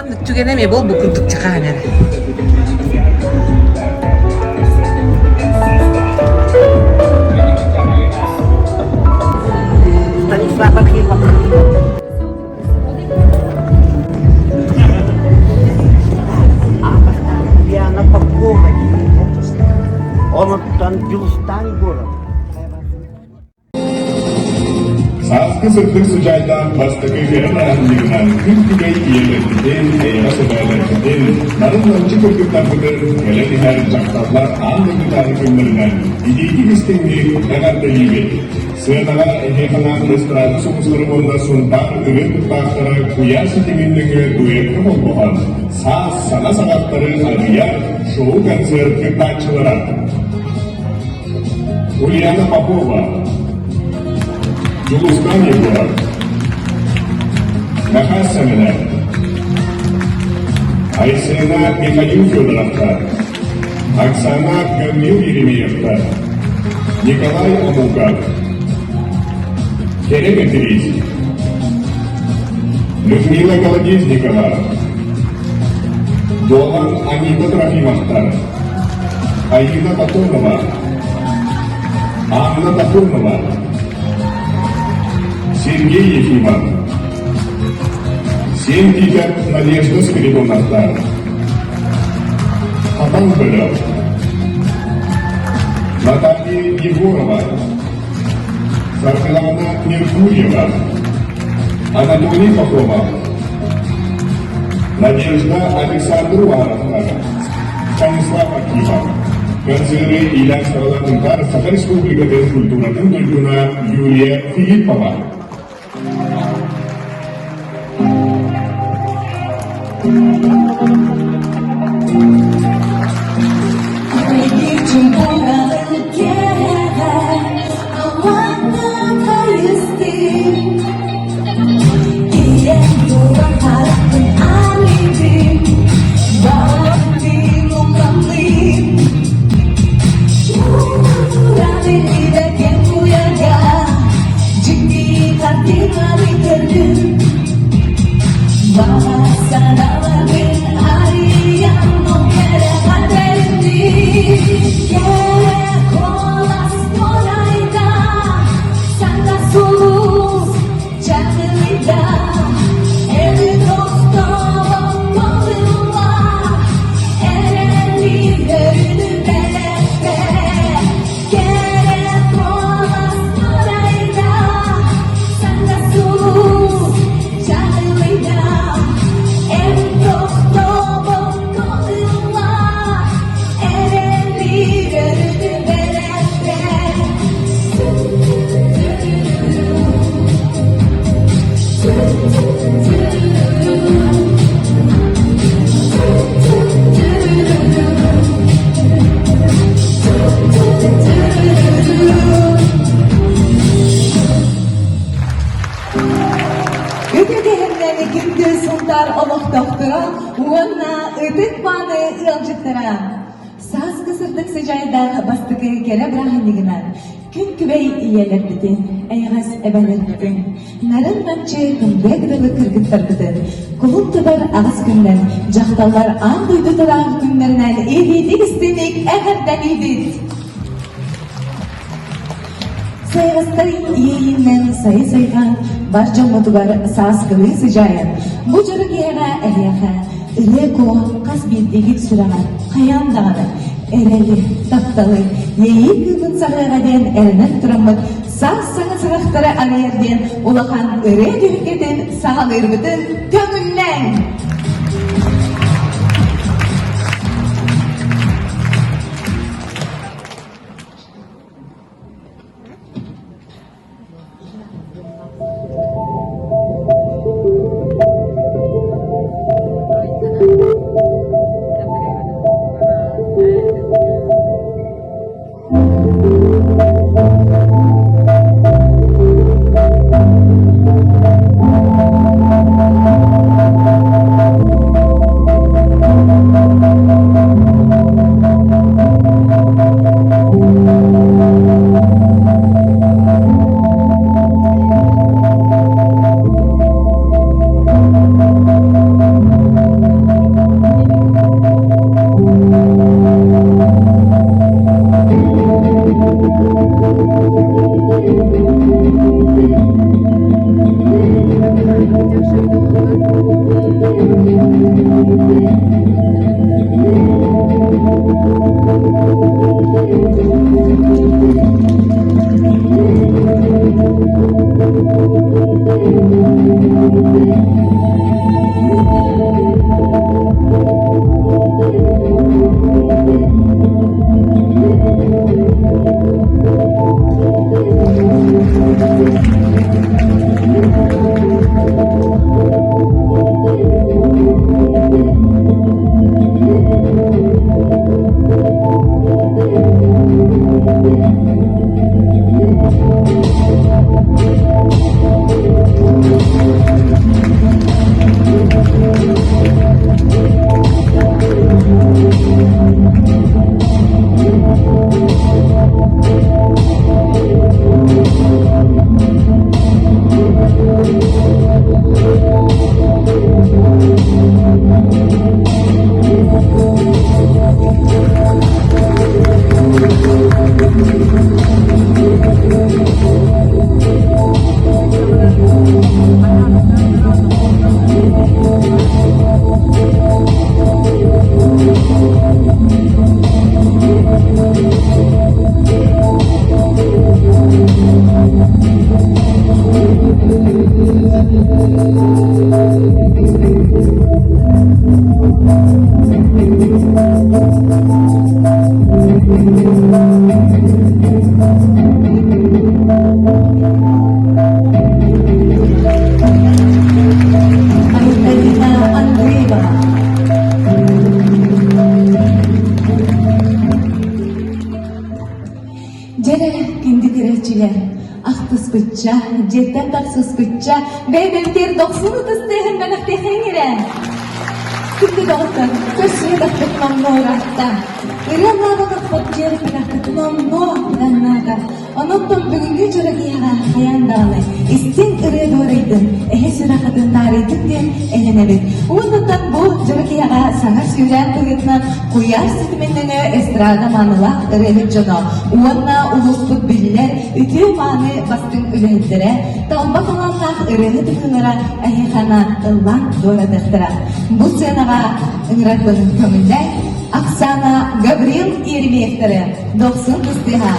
Маннык түгэн эмиэ буолбут курдук чахаан эрэ. Станислав Архипов. Ульяна Попова Онуттан Дьулустаан Егоров. Сааскы сырдык сыдьаайдаах бастакы кэрэ бырааһынньыгынан күн күбэй ийэлэрбитин, эйэҕэс эбээлэрбитин, нарын-намчы кыргыттарбытын кэлэн иһэр дьахталлар аан дойдутааҕы күннэринэн итиитик-истиҥник эҕэрдэлиибит! Сыанаҕа эһиэхэ эстрада сулустары уонна Сунтаар ырыа куттаахтара куйаар ситимин нөҥүө дуэкка холбоһон, саас саҥа саҕахтары арыйар шоу-концерт кыттааччылара Ульяна Попова, Дьулустан Егоров, Нахас Сэмэнэ, Айсена Михаил Федоровтар, Оксана Гаврил Еремеевтар, Николай Омуков, Кэрэ Кэтириис, Людмила Колодезникова, Дуолан Анита Трофимовтар, Аина Платонова, Анна Платонова, Сергей Ефимов, Семь Титят Надежда Спиридоновтар, Хатан Бөлөх, Наталья Егорова, Саргылана Меркурьева, Анатолий Пахомов, Надежда Александр Уваровтар, Станислав Акимов, Концеры Илья Саралатынтар Саха Республикатын культуратын туйгуна Юлия Филиппова. Үтүөкэһиннэн күндү Сунтаар олохтоохторо уонна ытык мааны ыалдьыттара! Сааскы сырдык сыдьаайдаах бастакы кэрэ бырааһынньыгынан күн күбэй ийэлэрбитин, эйэҕэс эбэлэрбитин, нарын-намчы күндэ кытылы кыргыттарбытын кулун тутар аҕыс күннэн дьахталлар аан дойду тылаах күннэринэн итиитик истиҥник эҕэрдэлиибит! Сайаҕастай иэйиинэн сайы сайҕаан бар дьоммутугар сааскылыы сыдьаайан, бу дьоро киэһэҕэ эһиэхэ ырыа куо хас биирдиигит сүрэҕэр хайаан даҕаны эрэли, тапталы, иэйии кыымын саҕыаҕа диэн эрэнэн тураммыт саас саҥа саҕахтары арыйар диэн улахан ырыа түһүлгэтин саҕалыырбытын көҥүллээҥ! Айталина Андреева. Дьэрэ, күндү көрөөччүлэр, ахтыспычча, дьиэттэн тахсыспычча, бэйбэлтиэр дохсун ытыс тыаһын бэлэхтиэхиҥ эрэ. Күндү доҕоттор, көрсүһэ номнуо ыраатта. Ырыалаабатахпыт дьиэбит номнуо быданнаата. Онон бүгүҥҥү дьоро киэһэҕэ хайаан даҕаны истиҥ ырыа дуорайдын, эһэ сүрэххитин таарыйдын диэн эрэнэбит. Уоннаттан бу дьоро киэһэҕэ саҥа сүүрээн быһыытынан куйаар ситиминнэнэ эстрада маанылаах ырыаһыт дьоно уонна улууспут биллэр үтүө-мааны бастыҥ үлэһиттэрэ, талба талааннаах ырыаһыт ытыылара эһиэхэ анаан ыллаан дуоратыахтара. Бу сценаҕа ыҥырарбын көҥүллээн Оксана Гаврил Еремеевтары дохсун кыстыһа.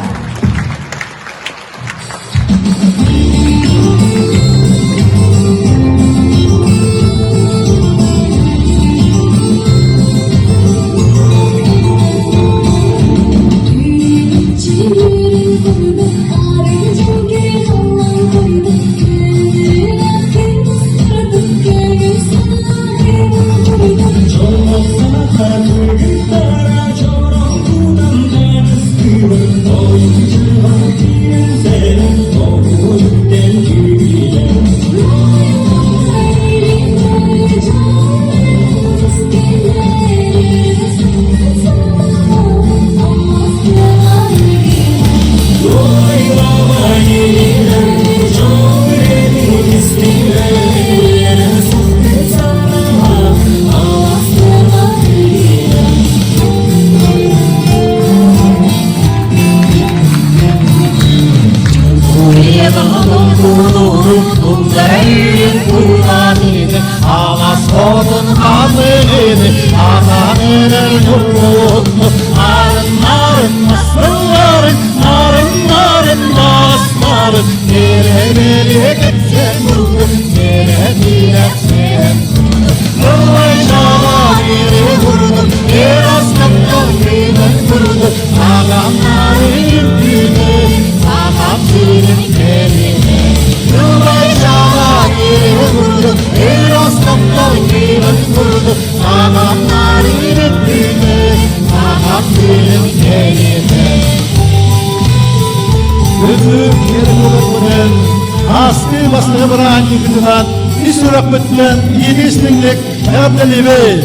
Астыы бастакы бырааһынньыкпытынан ис сүрэхпитинэн иитистиҥник эҕэрдэлиибит!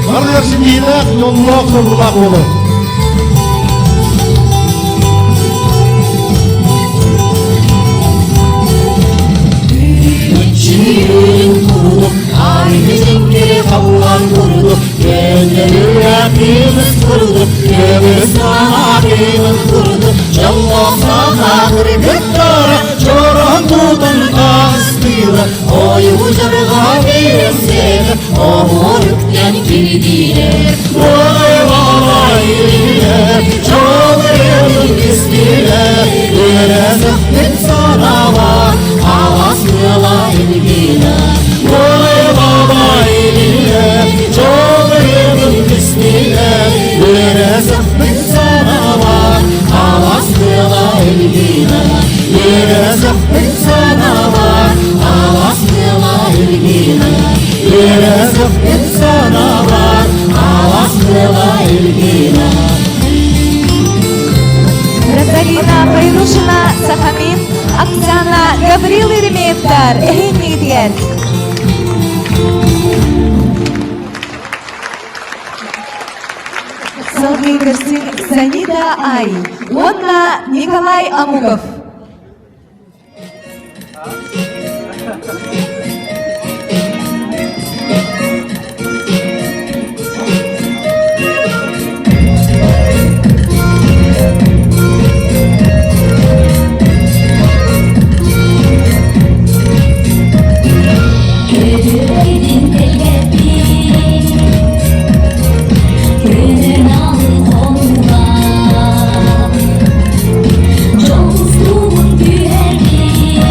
Барыгар ситиһиилээх, дьоллоох, соргулаах буолуҥ! Розалина Файрушина Сахамин, Оксана Гаврил Еремеевтар эһиҥҥитигэр. Салгыы көрсүн Санита Ай уонна Николай Амуков. Дьоллуун түһэрбит.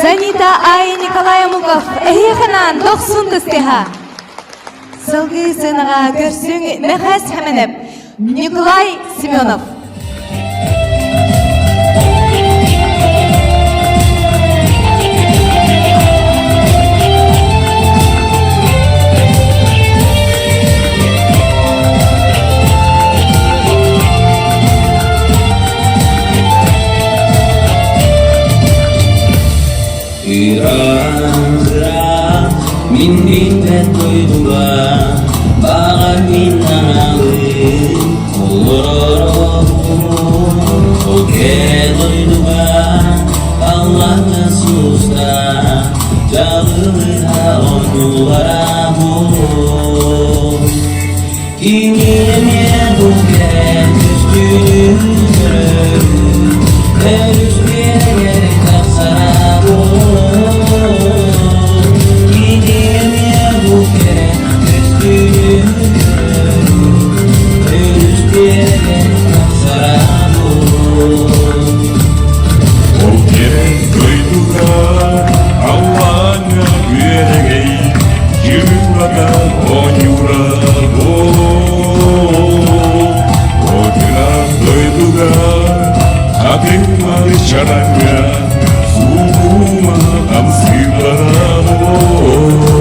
Санита Ай Николай Омуков эһиэхэнан дохсун тыстыһа. Сылгы сыанаҕа көрсүҥ Мэхэс Хэмэнэп, Николай Семенов. Ыраах, мин билбэт дойдуга, баҕар мин аналым олорорум. Ол кэрэ дойдуга аллаҥҥа сууста, дьалылыһа ойуулара буолуо. Кини эмиэ бу кэрэ көстүүнү көрөрүн, өрүс биэрэгэр тахсара буолуо. Кини эмиэ бу кэрэ көстүүнү көрөрүн, өрүс биэрэгэр тахсара буолуо. Ол кэрэ дойдуга аллааҥҥа күөрэгэй дьыллата оонньуура буолуо. Отураах дойдуга хатыҥмалы чараҥҥа суума хамсыылара буолуо.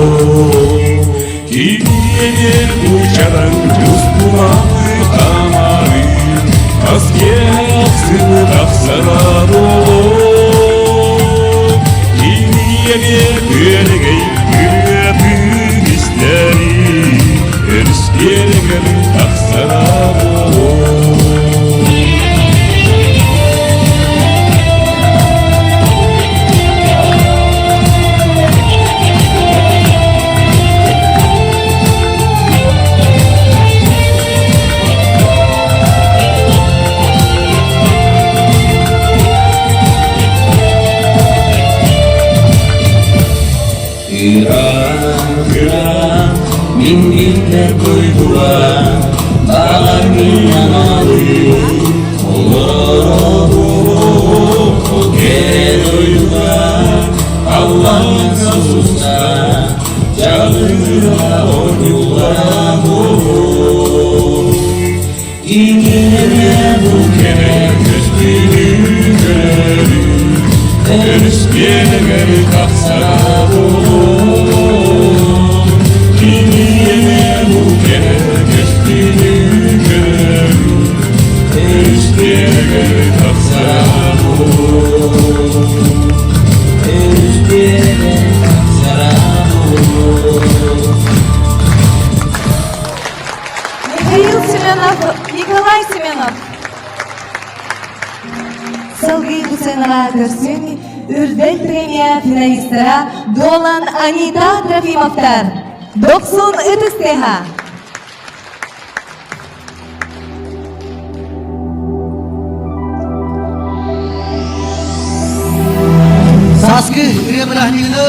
Кириэне учаран дьустумалы тамары, Аскеапсыны тахсара буолуо. Кириэне күөрэгэй ырыатын истэри, Өрүскиэрэгэр тахсара буолуо. Ыраах, мин билбэт дойдуга, баҕар мин аналым, олороробун ол кэрэ дойдуга, аллаҥҥа суста, дьалыыра ойуулара буолуо. Кинилэрэ бу Кэрэ көстүүнү көрөрү, өрүс биэрэгэр тахсара буолуо. Киниэнэ бу кэрэ көстүүнү көрөрү, өрүс биэрэгэр тахсара буолуо. Өрүс биэрэгэр тахсара буолуо. сыанаҕа көрсүҥ Үрдэл премия финалистара Дуолан Анита Трофимовтар. Дохсун ытыс тыаһа. Сааскы ырыа бырааһынньыгы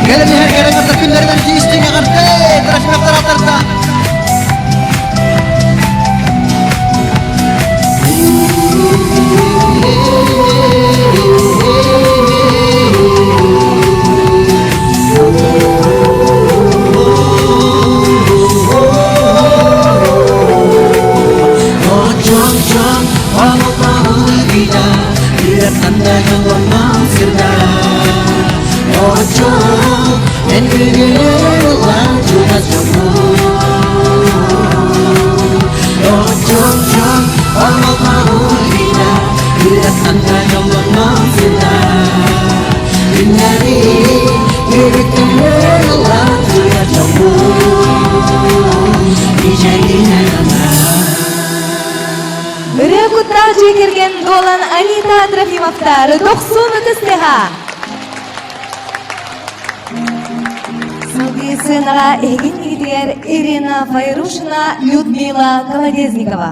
Кэлэн иһэр кэлэн күннэринэн тиистиҥ эҕэрдэ Трофимовтар аттарда. Ырыа куттаах дьиэ кэргэн Дуолан Анита Трофимовтар дохсун ытыс тыаһа. Салгыы сыанаҕа эһигин игитигэр Ирина Файрушина, Людмила Колодезникова.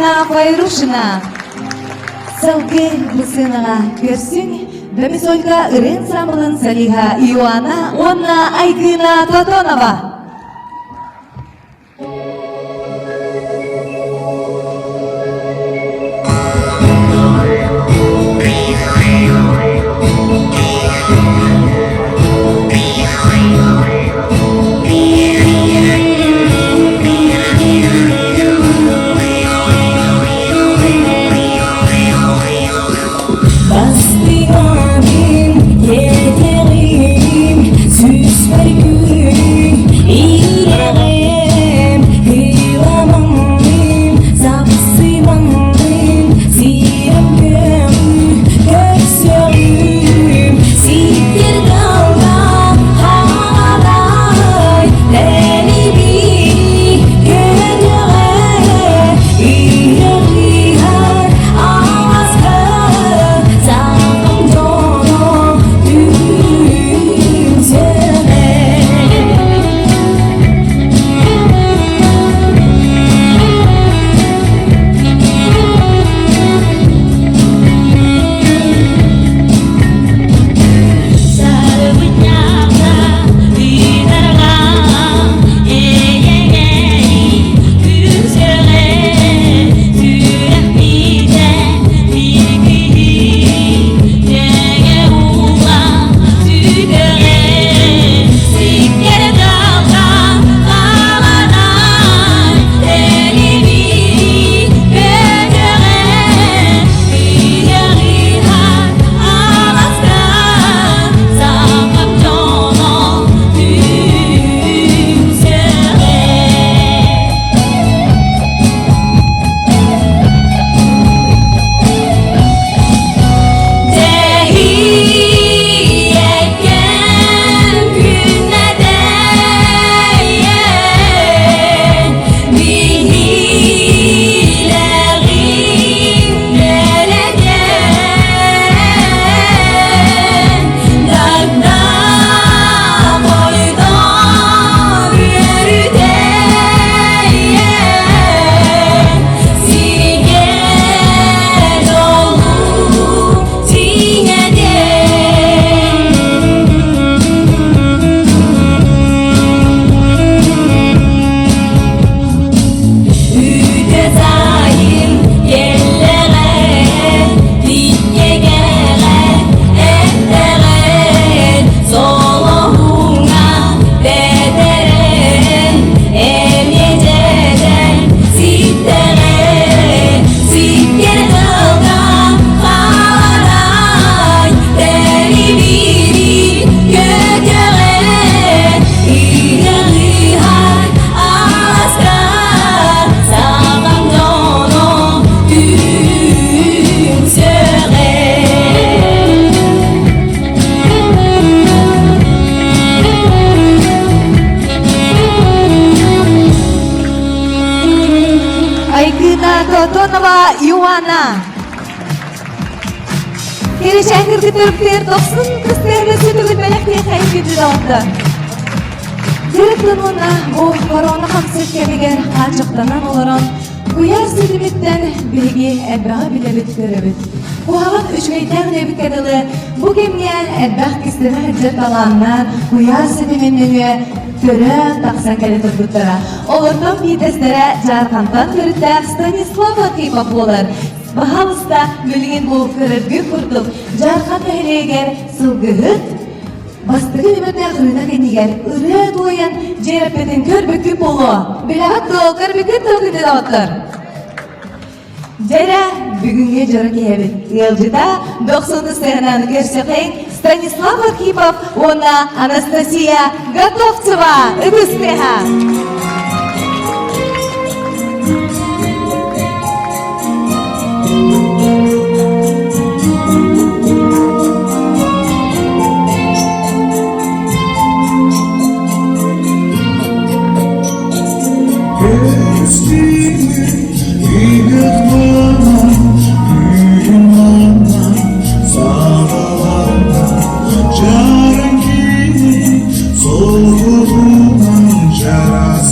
Ульяна Файрушина. Салгыы бысынаҕа көрсүҥ Бөмүс Ольга ырыа ансамблын солиһа Иоанна уонна Айгына Платонова. Бастыҥабын иэдэҕим, сүүспэр күн ирэҕим, кыламаҥым, сапсымаҥым, сирэм көҥү көрсөҕүм, ситтир далга хаалай, тэлибии көтөҕө, иһэр аласка саҥам дьоно түмсэҕэ. Сарбынньахта ыытарҕаан эйэҥэй күрсэҕэ сүрэхпитэ биир киһи тэҥэ ула сүтэҕэ сиккэр далга хааланай тэлибии көтөҕө ыйаҕыһар аласка сахам дьоно түмсэҕэ. Тэһиэккэн күннэтэйэн биһилэҕин дэлэтэн дагда хойдон үөрүтэйэн сиргэ дьолу тиҥэтэн. Үтө сайын кэллэҕэ, тиккэгэҕэ эттэҕин, солоһуҥҥа бэтэрэн, эмиэ дьэдьэн ситтэҕин, сиккэр тылга хааларай, тэрибири көтөҕөн, ыһыаҕыһар аласка саҕам дьоно түмсэҕэ. Айгына Тотонова Иоанна. Киричээн кыргыттар тохсун кыстыыры сүтүгүт бэлэхтиэхэ күндү доҕоттор. Директор уонна бу корона хамсык кэмигэр хааччахтанан олорон куйаар ситимиттэн биһиги элбэҕи билэбит көрөбүт. Куһаҕан үчүгэйдээх диэбиккэ дылы бу кэмҥэ элбэх кистэлэҥ сылдьар талааннар куйаар ситимин нөҥүө төрөөн тахсан кэлэ турбуттара. Олортон биирдэстэрэ Дьаархантан төрүттээх Станислав Архипов буолар. Баһаалыста билигин бу көрөргүт курдук Дьаархан нэһилиэгэр сылгыһыт Бастакы нүмердээх ырыынак иннигэр ырыа туойан дьиэрэппитин көрбүккүт буолуо. Билэҕит дуо, көрбүккүт дуо күндү доҕоттор? Дьэрэ, бүгүҥҥү дьоро киһибит ыалдьыта Дохсун сценанан көрсөкөй Станислав Архипов уонна Анастасия Готовцева үгүс тыаһа. Чаран кини, солкутунан чарастана.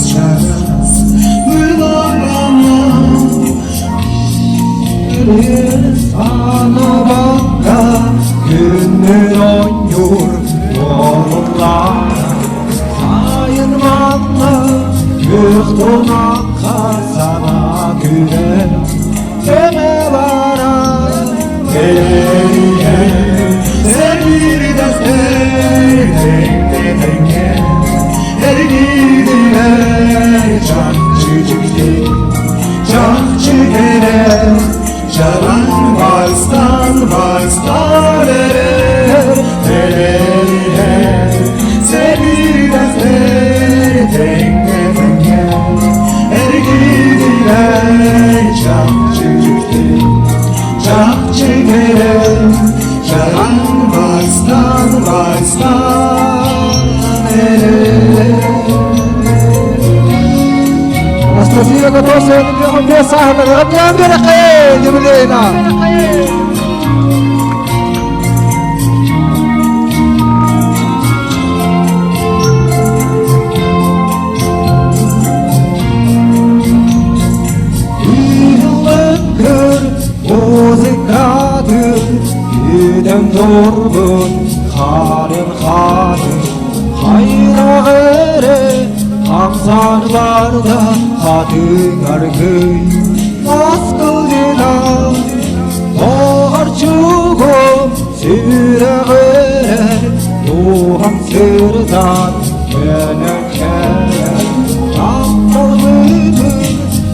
Күннүн оонньуур уоллаана Сайын манна күөх тунахха сана күнэ Кэмэ баран кэлэригэр Сэргиирдэстэр тэҥҥэ Эргийдилэр чахчы дьикти, чахчы кэрэ Чараҥ бастан бастан эрэр, эрэриһэр, сэриилэстэр тэҥҥэ тэҥҥэ, эргийдилэр чахчы дьикти, чахчы кэрэ, чараҥ бастан бастан эрэр. Анастасия Готовцева юбилейна. Көр музыкатын Күүтэн турбут харын хатын Хайдах эрэ хамсаан барда хатыҥ аргый Аскылдьынан оҕорчугум сүрэҕирэр Дууһам сырдаан көнөн кэлэр Тапталбытын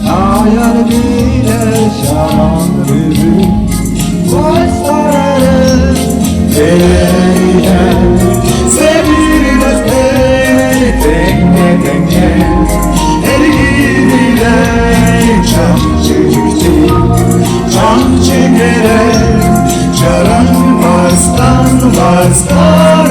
таайар билэр шаран бүгүн Вальстар эрэ Can çekerek Çaran varstan varstan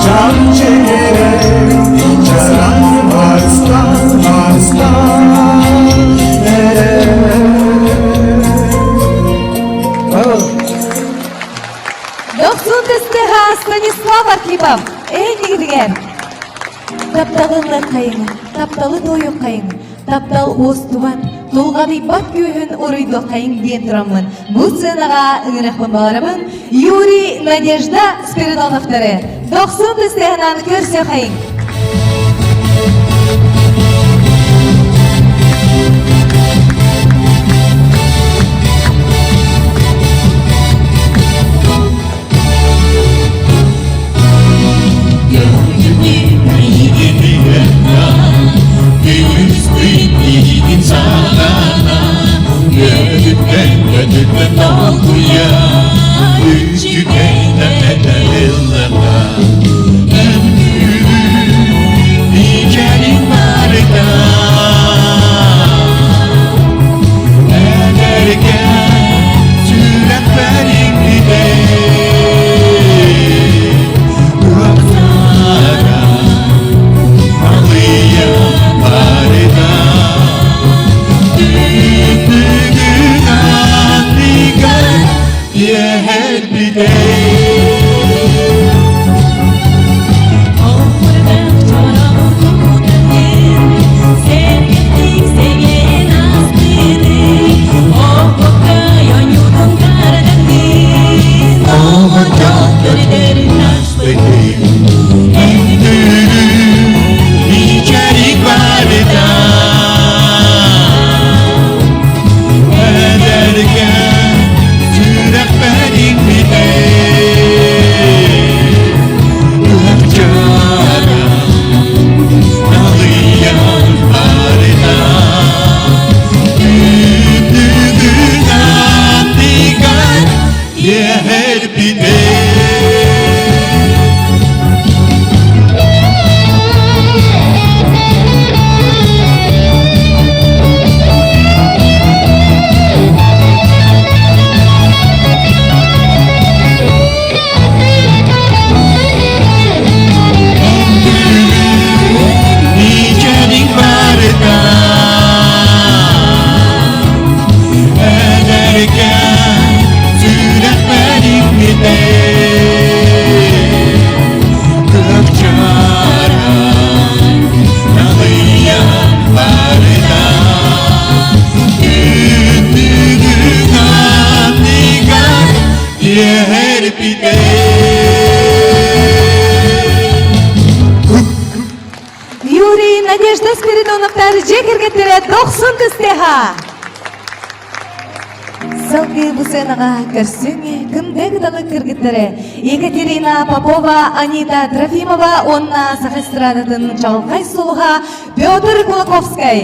Can çekerek Çaran varstan varstan Дохсун тыстыха Станислав Архипов эһигитигэр тапталынлар хайыҥ, тапталы туойук хайыҥ, таптал уостубат, тулҕадыйбат күүһүн уруйдуох хайыҥ диэн тураммын бу сценаҕа ыҥырахпын баҕарабын Юрий Надежда Спиридоновтары дохсун тыстыһынан көрсө хайыҥ. Сипсиэһэрбитэ. Юрий Надежда Спиридоновтар дьиэ кэргэттэрэ дохсун кыстыаха! Салгыы бу сыанаҕа көрсүҥ кымдыы кыталык кыргыттары Екатерина Попова, Анита Трофимова уонна саха эстрадатын чаҕылхай сулуһа Петр Кулаковскай.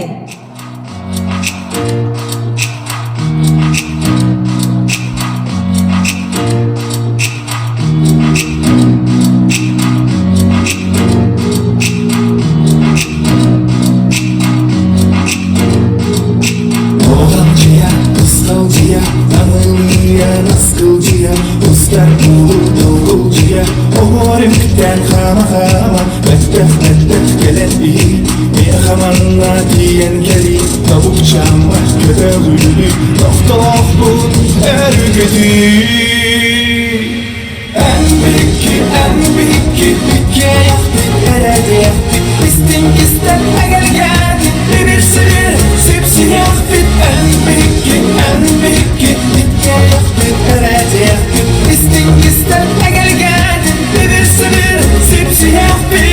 Оҕалдьыйа, усталдьыйа, намылыйа, наскылдьыйа, устар буолуу долгулдьуйа, оһуор үктээн хаама-хаама, мөттөх-мөттөх кэлэн иһий, миэхэ манна тиийэн кэлий, тобукчааммар көтөҕүллүү, тохтолоохпун өрүкүтүй. Эн биһикки, эн биһикки, иккиэйэхпит эрэдиэхпит, истиҥ кистэл эгэлгээтин, ибир-сибир сипсиһиэхпит. Эн биһикки, эн биһикки, иккиэйэхпит эрэдиэхпит, истиҥ кистэл эгэлгээтин, ибир-сибир сипсиһиэхпит.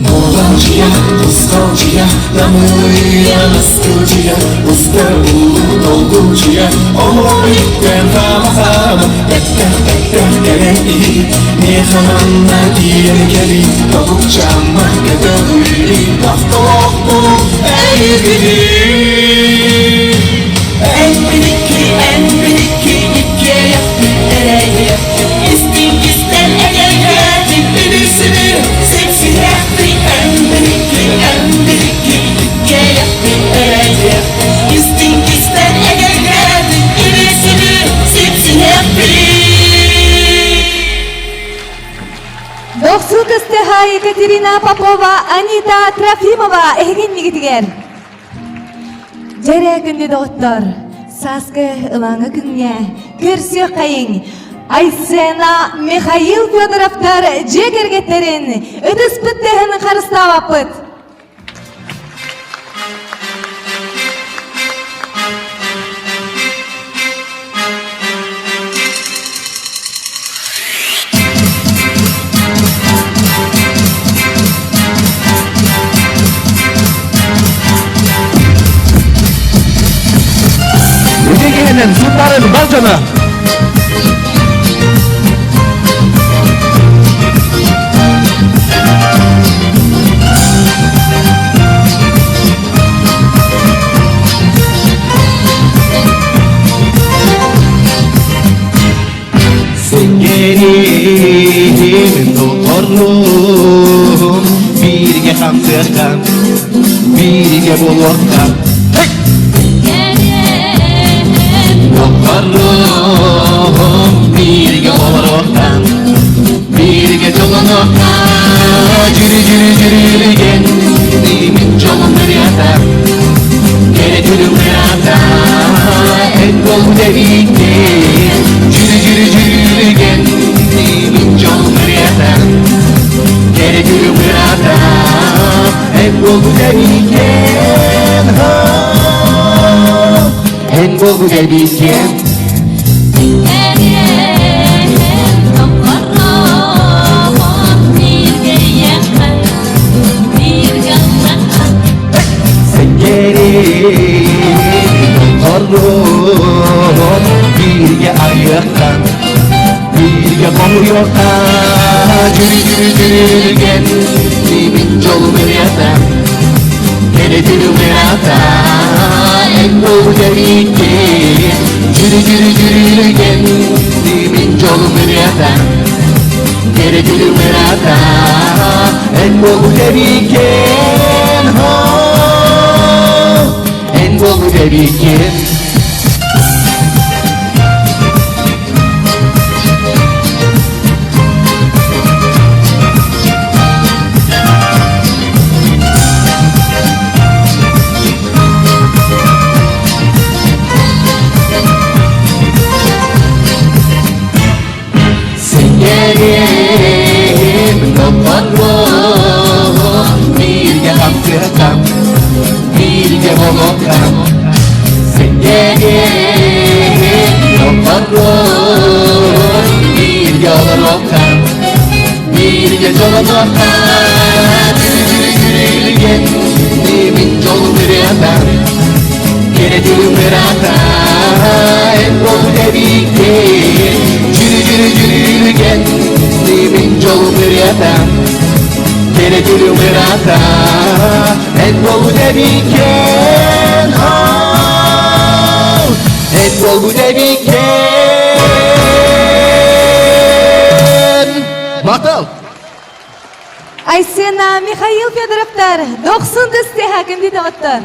Буолалдьыйа, тусхалдьыйа, намылыйа, наскылдьыйа, устар улуу долгулдьуйа, олор иттэн хаама-хаама, бэттэх-бэттэх кэлэн иһий, миэхэ манна тиийэн кэлий, тобукчааммар көтөҕүлүй, тохтолоохпун эйигиний. Эн биһикки, эн биһикки, иккиэйэхпит эрэйиэхпит, истиҥ кистэл эгэлгээтин, үбүр-сүбүр сипсиһиэхпит. Эн биһикки, эн биһикки, иккиэйэхпит эрэйиэхпит, истиҥ кистэл эгэлгээтин, үбүр-сүбүр сипсиһиэхпит. Дохсун кыстыһа Екатерина Попова, Анита Трофимова эһигиннигитигэр. Дьэрэ күндү доҕоттор, сааскы ылааҥы күҥҥэ көрсүөххэйиҥ! Айсена Михаил Федоровтар дьиэ кэргэттэрин ытыспыт тыаһын харыстаабаппыт! Үтүгүнэн суннарын бар дьоно! Сиҥэриим доҕорум, бииргэ хамсыахха, бииргэ буолуохха. Доҕорум, бииргэ олоруохха, бииргэ дьоллонуохха. Дьүрү-дьүрү-дьүрүлүгэн, мин дьолум ырыата, кэрэ күлүм ырыата, эн буолбут эбиккин. Дьүрү-дьүрү-дьүрүлүгэн, мин дьолум ырыата, кэрэ күлүм ырыата. буолбут эбиккин Эн буолбут эбиккин Хоррон бииргэ айыахтан бииргэ хомуйуохха Дьүрү-дьүрү-дьүрүлгэн мин дьолум ырыата Кэрэ күнүм ырата эн буолбут эбиккин Дьүрү-дьүрү-дьүрүлгэн мин дьолум ырыата Кэрэ күнүм ырата эн буолбут эбиккин Эн буолбут эбиккин. Синньэрим доҕорум, бииргэ хамсыахтам, бииргэ буолуохтам. Синньэрим доҕорум, бииргэ олоруохтам, бииргэ дьолонуохтам. Күрүлгэн, мин дьолум ырыата, кэрэ күлүм ырата, эн буолбут эбиккин. Дьүрү-дьүрү-дьүрүлгэн, мин дьолум ырыата, кэрэ күлүм ырата, эн буолбут эбиккин. Эн буолбут эбиккин. Махтал! Айсена Михаил Федоровтар дохсун тыстыха күндү доҕоттор.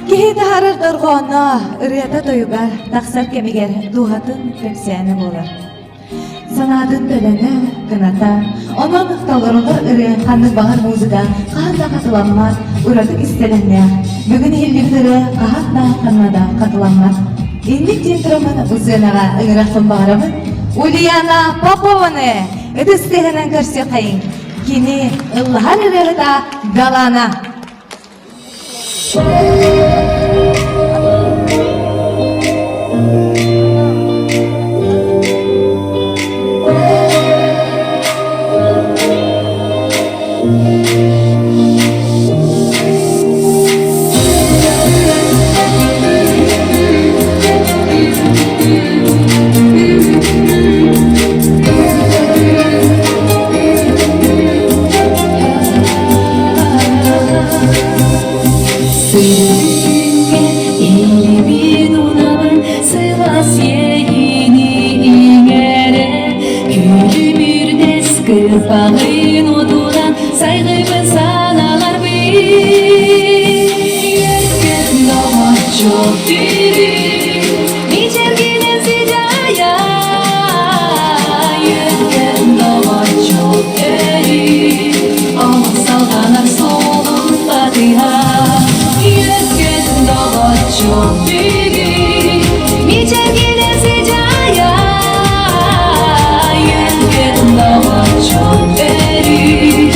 Киһи таһаарар дорҕооно ырыата-тойуга тахсар кэмигэр дууһатын кэпсээнэ буолар. Санаатын төлөнө, кыната, онон толоруллар ырыа ханнык баҕар музыка хаһан да хатыламмат ураты кистэлэҥнээх. Бүгүн иһиллибит ырыа хаһан да ханна да хатыламмат. Инник диэн тураммын бу сыанаҕа ыҥырахпын баҕарабын. Ульяна Попованы ытыс тыаһынан көрсүөххэйиҥ. Кини ыллаһар ырыаһыта Далана. Сүүрүүгэ илибин унабын сылаас иэйиини иҥэрэ Күлүмүрдэс кырпаҕын отунан сайгыбын саналарбын Өркөн доҕоччук түүрү мичилгинэн сыдьаайа Өркөн доҕоччук өрүү Олох салҕанар суолун батыһа Үөскүн доҕоччук бүгүн Мичилгинэн сыдьаайа Үөскүн доҕоччук өрүү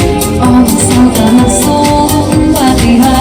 Олох салҕанар суолун батыһа.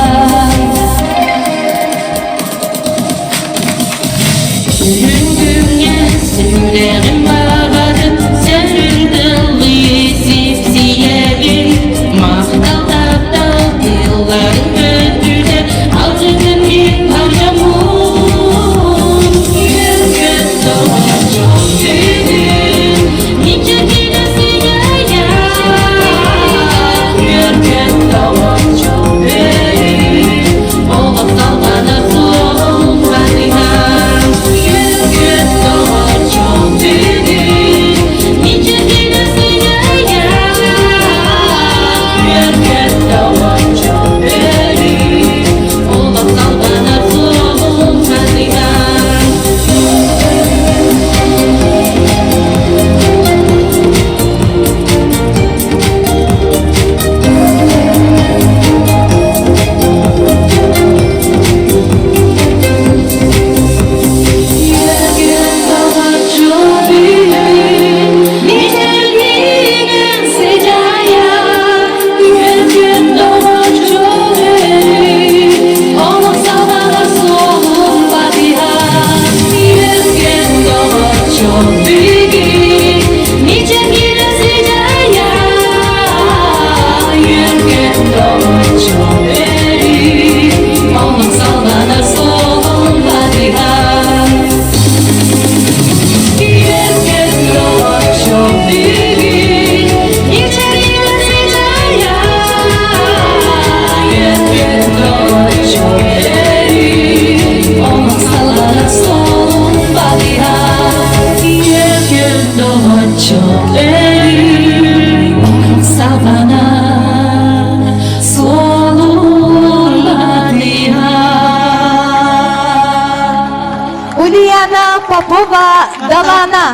Попова Далана.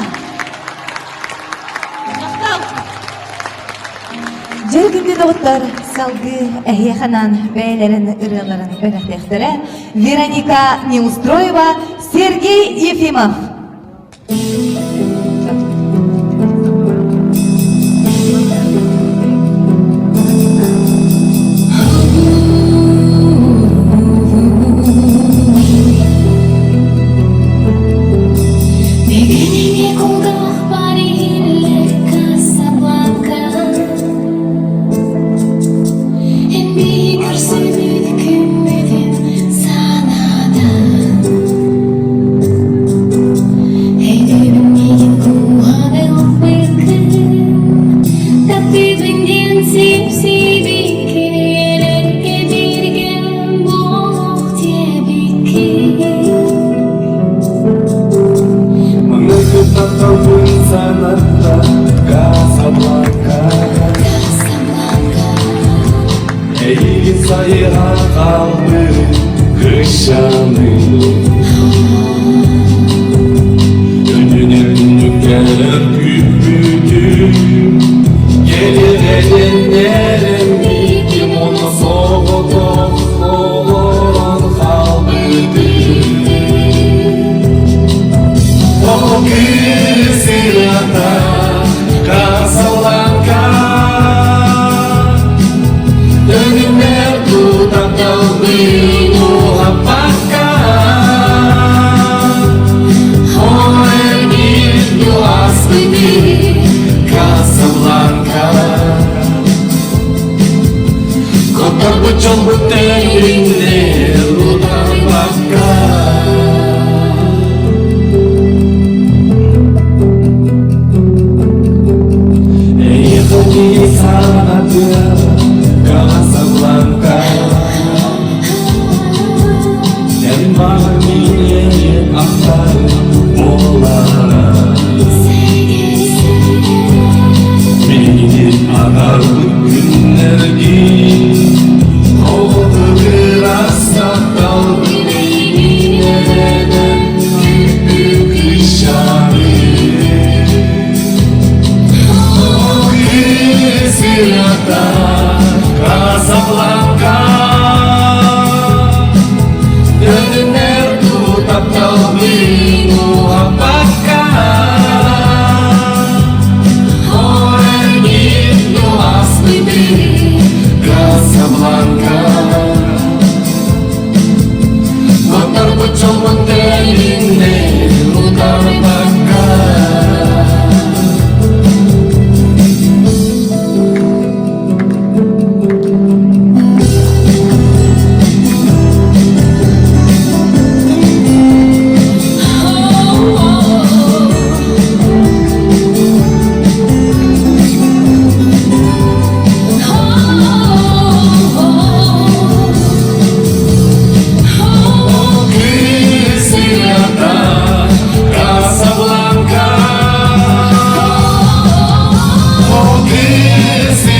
Дьэр күндү доҕоттор, салгыы эһиэхэнэн бэйэлэрин ырыаларын бэлэхтиэхтэрэ Вероника Неустроева, Сергей Ефимов. Бегенеңе кулгах бар иһиллэр Касабланка Эн биһи көрсүбүт күммүтүн санаатан Өйдүүбүн миигин кууһан ылбыккын Таптыыбын диэн сипсибиккин Үйэлэргэ бииргэ буолуох диэбиккин Маҥнайгы тапталбын санатта Касабланка Эйигин сайыһа хаалбыт кырыщаны Күнүнэн күннүктэрэр күүппүтүм Келереннерем миигин уонна соҕотох олорон хаалбытым О кыыс ырыата Касабланка Төнүннэр тутан талбын уһаппакка Касабланка Котторбут дьолбут тэҥиннэр утарбакка Эйиэхэ киһи санатыа Касабланка Эн маар миинэ ахтар буолара Миигин атарбыт күннэргин Хоҕутугурас тапталбын эйигин күүппүт кыысчааны Кыыс Касабланка Өнүнэр туу тапталбын уһаппакка Касабланка Котторбут чолбон тэлинне утарбакка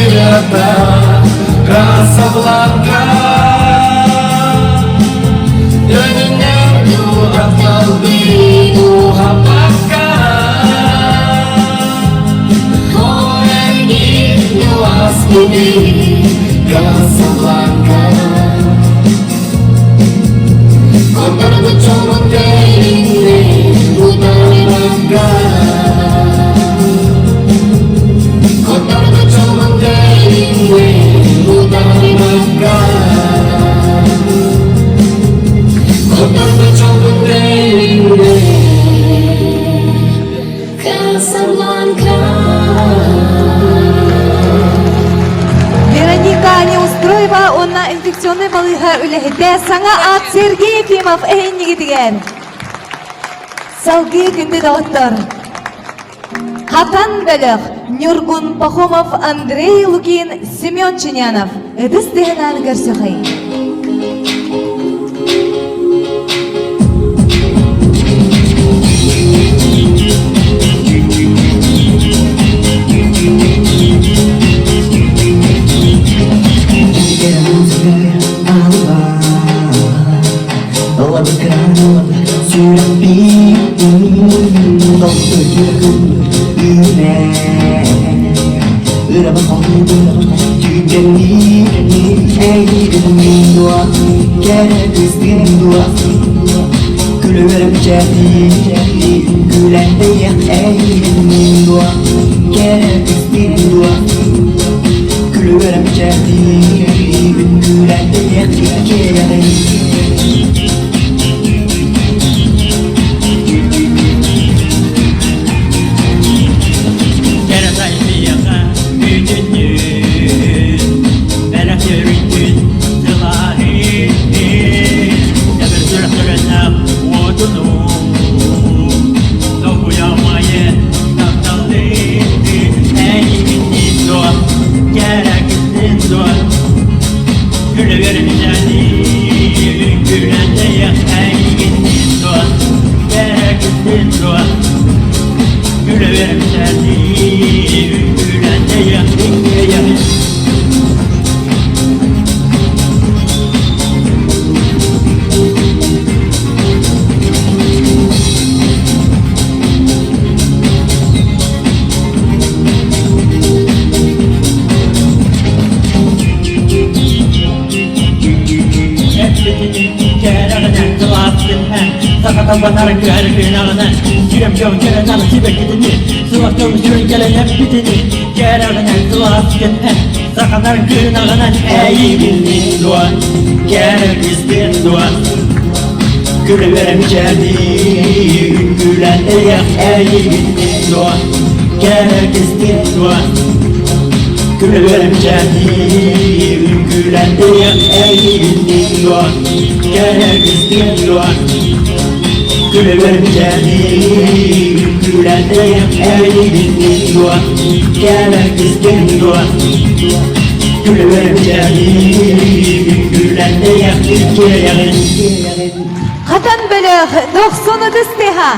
Casablanca Casablanca Önünden kaldı muhabbaka Casablanca Котторбут чолбон тэлинне утарбакка Котторбут чолбон тэлинне утарбакка Котторбут чолбон тэлинне Касабланка Вероника Неустроева уонна инфекционнай балыыһа үлэһитэ саҥа аат Сергей Ефимов эһиннигитигэр. Салгыы күндү доҕоттор. Хатан бөлөх Ньургун Пахомов, Андрей Лукин, Семен Чинянов. Ытыс тыһынаан көрсөхөй. Күндэнниир эйигин дуо, кэрэ кыыстыын дуо? Күлүгүрэн мичээрдиир, күлэн тэйиэх эйигин дуо, кэрэ кыыстыын дуо? Күлүгүрэн мичээрдиир, күлэн тэйиэх иккиэйэҕин. Кэрэ бүтүннүү бэлэх өрүттүн сылааһын Тэбэр сүрэхтэринээх уотунуу Долгуйамайы тапталлыы Эйигинниин дуо, кэрэ дуо Күлүгэр мичээрдии үҥкүүлэн тэйиэх Эйигинниин дуо, кэрэ дуо Күлүгэр мичээрдии үҥкүүлэн тэйиэх Саханар кыынаҕынан эйигиннин дуо, кэрэ кыстын дуо, Күлүгэр мичээрдии, үҥкүүлэн тэйэх эйигиннин дуо, кэрэ кыстын дуо, Күлүгэр мичээрдии, үҥкүүлэн тэйэх эйигиннин дуо, кэрэ кыстын дуо, Күлүгэр мичээрдии, үҥкүүлэн тэйэх эйигиннин дуо, кэрэ кыстын дуо, Күлүгэр мичээрдии, үҥкүүлэн тэйэх иккиэйэҕин. Хатан бөлөх дохсун ытыс тыаһа.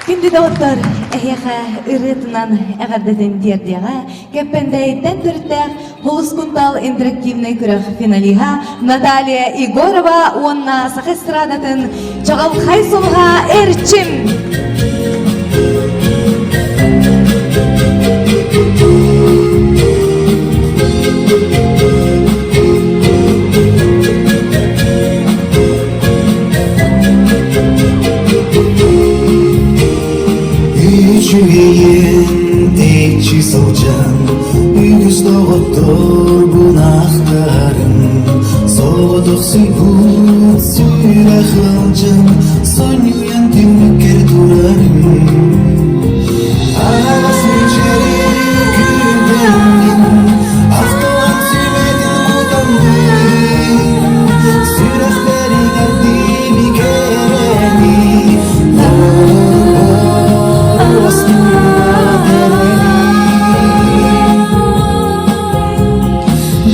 Күндү доҕоттор, эһиэхэ ырыатынан эҕэрдэтин тиэрдиэҕэ Кэппэндээйиттэн төрүттээх Холус Кунтал интерактивнай күрэх финалиһа Наталья Егорова уонна саха эстрадатын чаҕылхай сулуһа Эрчим. Үчүгэйин тэйиччи сылдьан үгүс доҕоттор бунаахтарым соҕотохсуйбут сүрэх ыалдьан сонньуйан түннүккэр турарым аһаҕас мичэри күндэммин ахтылан сүмэтин кутаммын сүрэхтэригэр дибикэрэни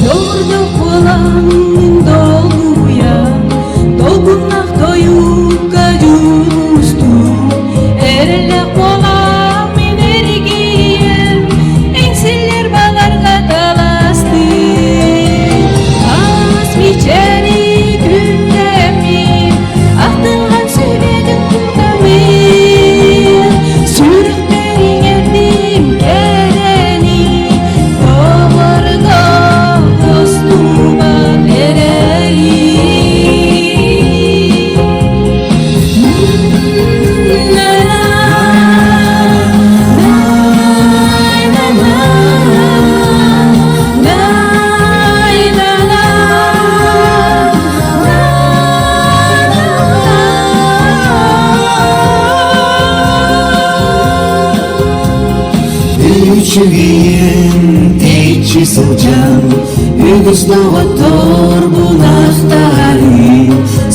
Дордо куолаҥҥын долгуйа, Долгуннах тойукка дьулустум, Эрэллээх куолаҥ мин эргийэн, Эҥсиллэр баларга таластым. Аас мичээри күндэммин, Ахтылҕан сүбэтин кутаммын, Сүрэхпэр иҥэрдим кэрэни, Доҕорго устубат эрэйи. Үчүгэйин тэйиччи сылдьан үгүс доҕоттор бунаахтаһарыы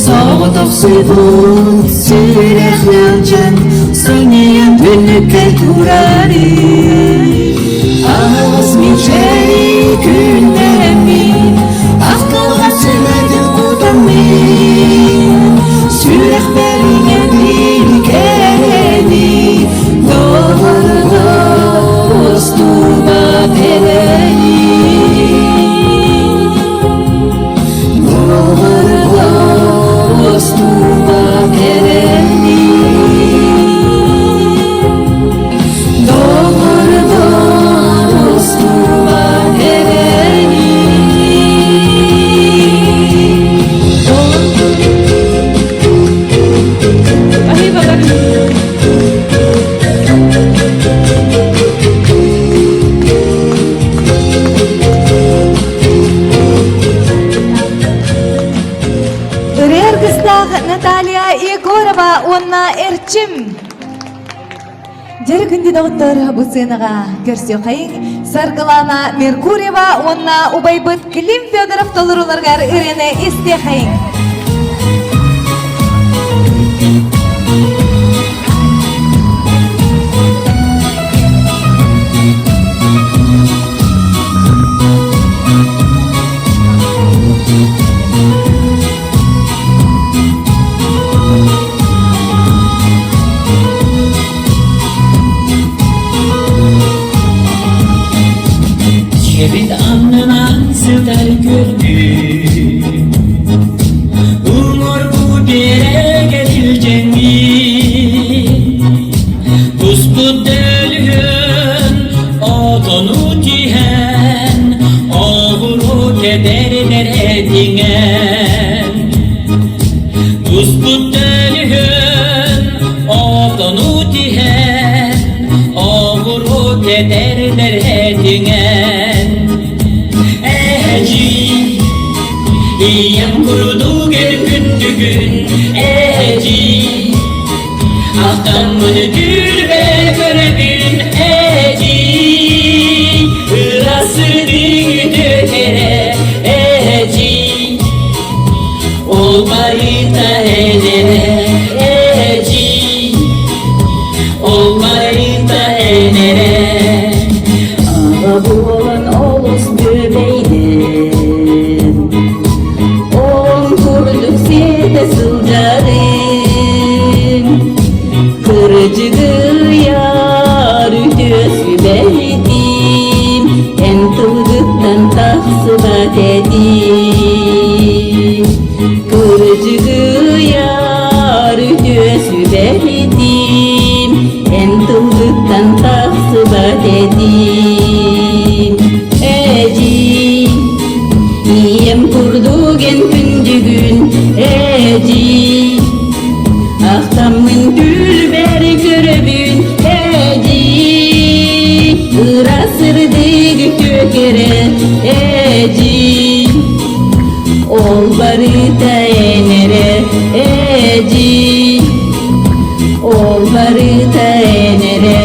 соҕотохсуйбут сүрэх ыалдьан сонньуйан түннүккэ турарыы аһаҕас мичээри күннэрэммин ахтылҕа сүмэтин кутаммын сүрэхпэр иҥэрдим кэрэни доҕорго устубат эрэни доҕорго устубат эрэни доҕорго. Егорова уонна Эрчим. Дьэрэ күндү доҕоттор, бу сценаҕа көрсүөххэйиҥ Саргылана Меркурьева уонна убайбыт Клим Федоров толорууларыгар ырыаны истиэхэйиҥ. Дьиэбит аннынан сытар көрдүм Уҥуоргу биэрэгэ илдьэҥҥин Буспут дөлүһүн отону тиһэн Оҕуру кэдэрдэр этиҥэн Буспут дөлүһүн отону тиһэн Оҕуру кэдэрдэр этиҥэн Эдьиий, ийэм курдук эр күндүгүн Эдьиий, Ахтаммын түүрбэ көрөбүн эдьиий, Ырасырдыҥ үтүөкэрэ эдьиий, Ол барыта энэрэ эдьиий, Ол барыта энэрэ. Аҕа буолан олус бүөбэйдэн, Ол курдук сиэтэ сылдьарым, Кырдьыгыйар үтүө сүбэһитим, Эн тылгыттан тахсыбат этим. Кырдьыгыйар үтүө сүбэһитим, Эн тылгыттан тахсыбат этим. Эдьиий, ийэм курдук эн күндүгүн, эдьиий, ахтаммын түүлбэр көрөбүн, эдьиий, ыра сырдык үтүө кэрэ, эдьиий, ол барыта эн эрэ, эдьиий, ол барыта эн эрэ.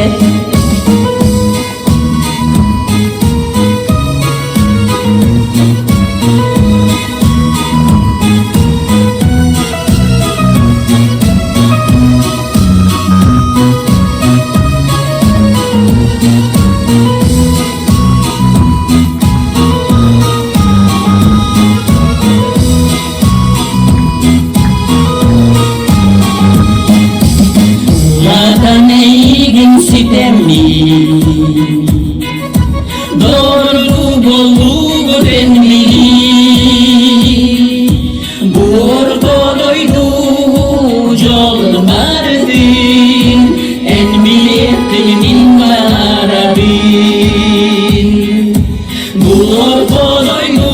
Улаатан эйигин ситэммин, Доргу боллугу бенмин, Буор дойду дьол бардын, Эн билиэххин мин барабын. Буор дойду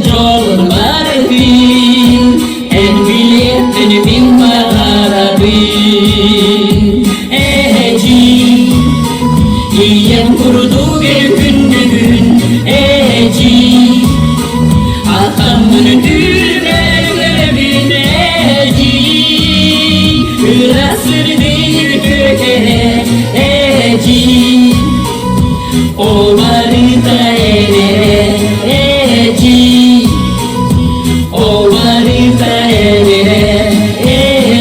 дьол бардын, Эн билиэххин мин барабын. Эдьиий, ийэм курдук күндүгүн, эдьиий, Атаммын түүрбэҥҥэбин, эдьиий, Ыра сырдык үтүөкэрэ, эдьиий, Ол барыта энэрэ, эдьиий, Ол барыта энэрэ,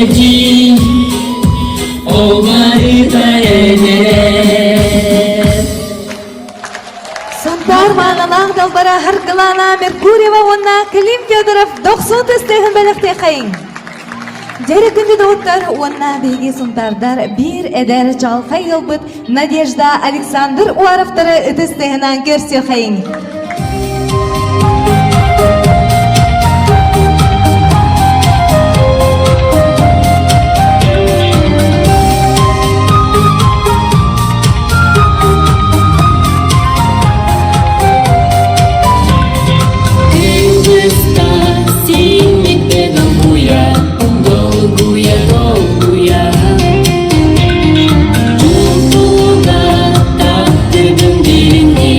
эдьиий, Ол барыта энэрэ. Сунтаар маанылаах далбара Харгылаана Меркурьева уонна Клим Федоров дохсун тыстыһын бэлэхтиэхэйиҥ. Дьэрэ күндү доҕоттор уонна биһиги сунтаардар биир эдэр чаҕылхай ыалбыт Надежда Александр Уаровтары ытыс тыаһынан көрсүөххэйиҥ. Синикте долгуя, долгуя, долгуя. Чумпуга таптырдым биrini,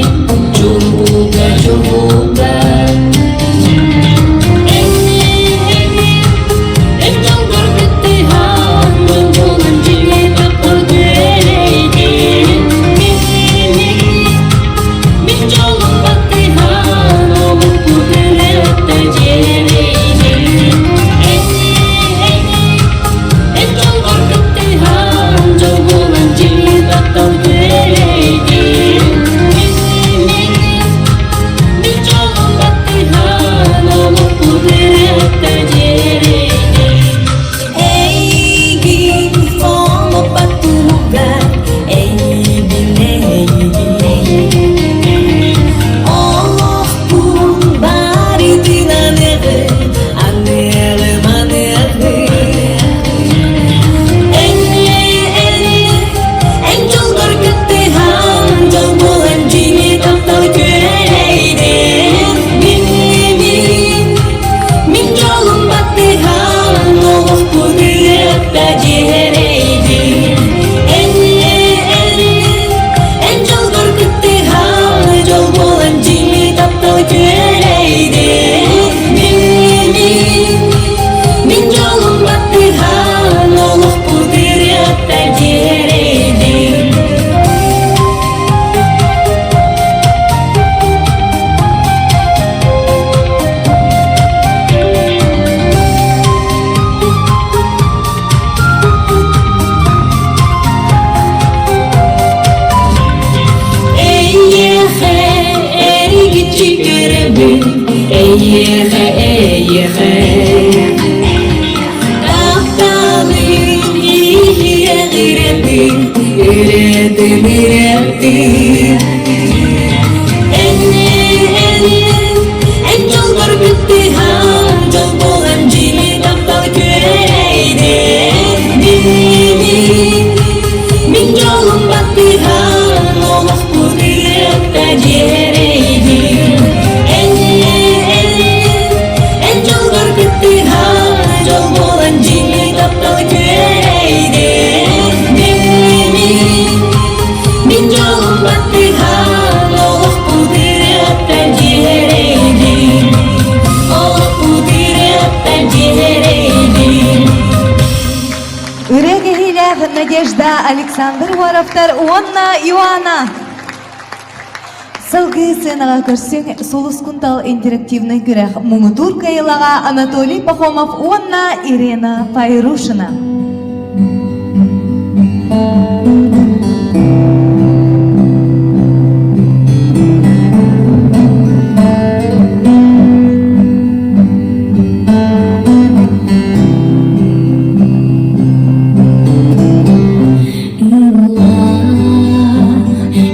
чумпуга, чумпуга. Эйиэхэ, эйиэхэ Тапталым иһиэн ирэттин, ирэттин, ирэттин Эннин, эннин, эн дьолгор бүттүһэн, дьол буолан дьиҥи таптал күөрэйдин. Мин, мин дьолум баттыһан, олохпут ырыата дьиэрэйдин. Эннин, эннин, эн дьолгор кыттыһан, дьол буолан дьиҥи таптал күөрэйдин. Мин, мин дьолум баттыһан, олохпут ырыата дьиэрэйдин. Олохпут ырыата дьиэрэйдин. Ырыа кэһиилээх Надежда Александр Уаровтар уонна Иоанна. Сылгы сценаҕа көрсүҥ Сулус Кунтал интерактивнай күрэх муҥутуур кыайыылаҕа Анатолий Пахомов уонна Ирина Пайрушина.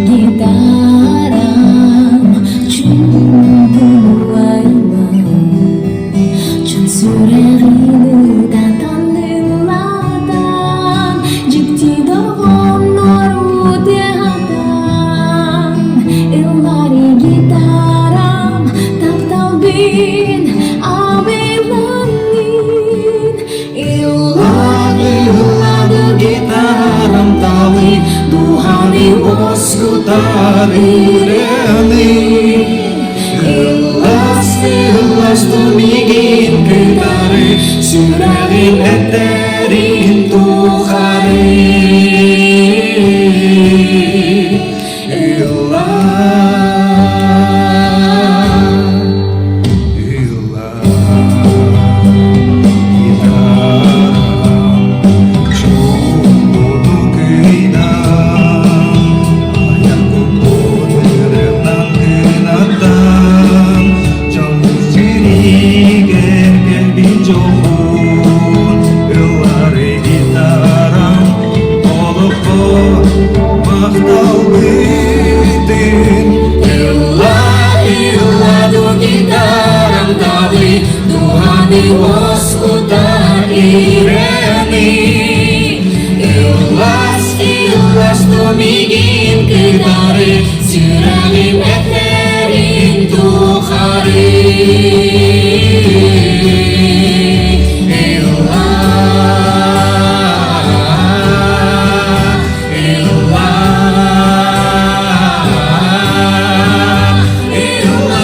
Гитарам чун сүрэҕин ытатан ыллатан дьикти доҕоннору тыаһатан ыллари гитарам тапталбын абылаҥын Ыллады гитарам талы, духаны воскутар ырыаны. Ыллас, ыллас мигин кытары, сүрэҕин этэрин тухары. Ылла, ылла. Ылла, гитарам далы, духаны оскута ирени. Ыллас, ыллас мигин кытары, сүрэҕим этэрин тухары. Ылла, ылла, ылла, ылла.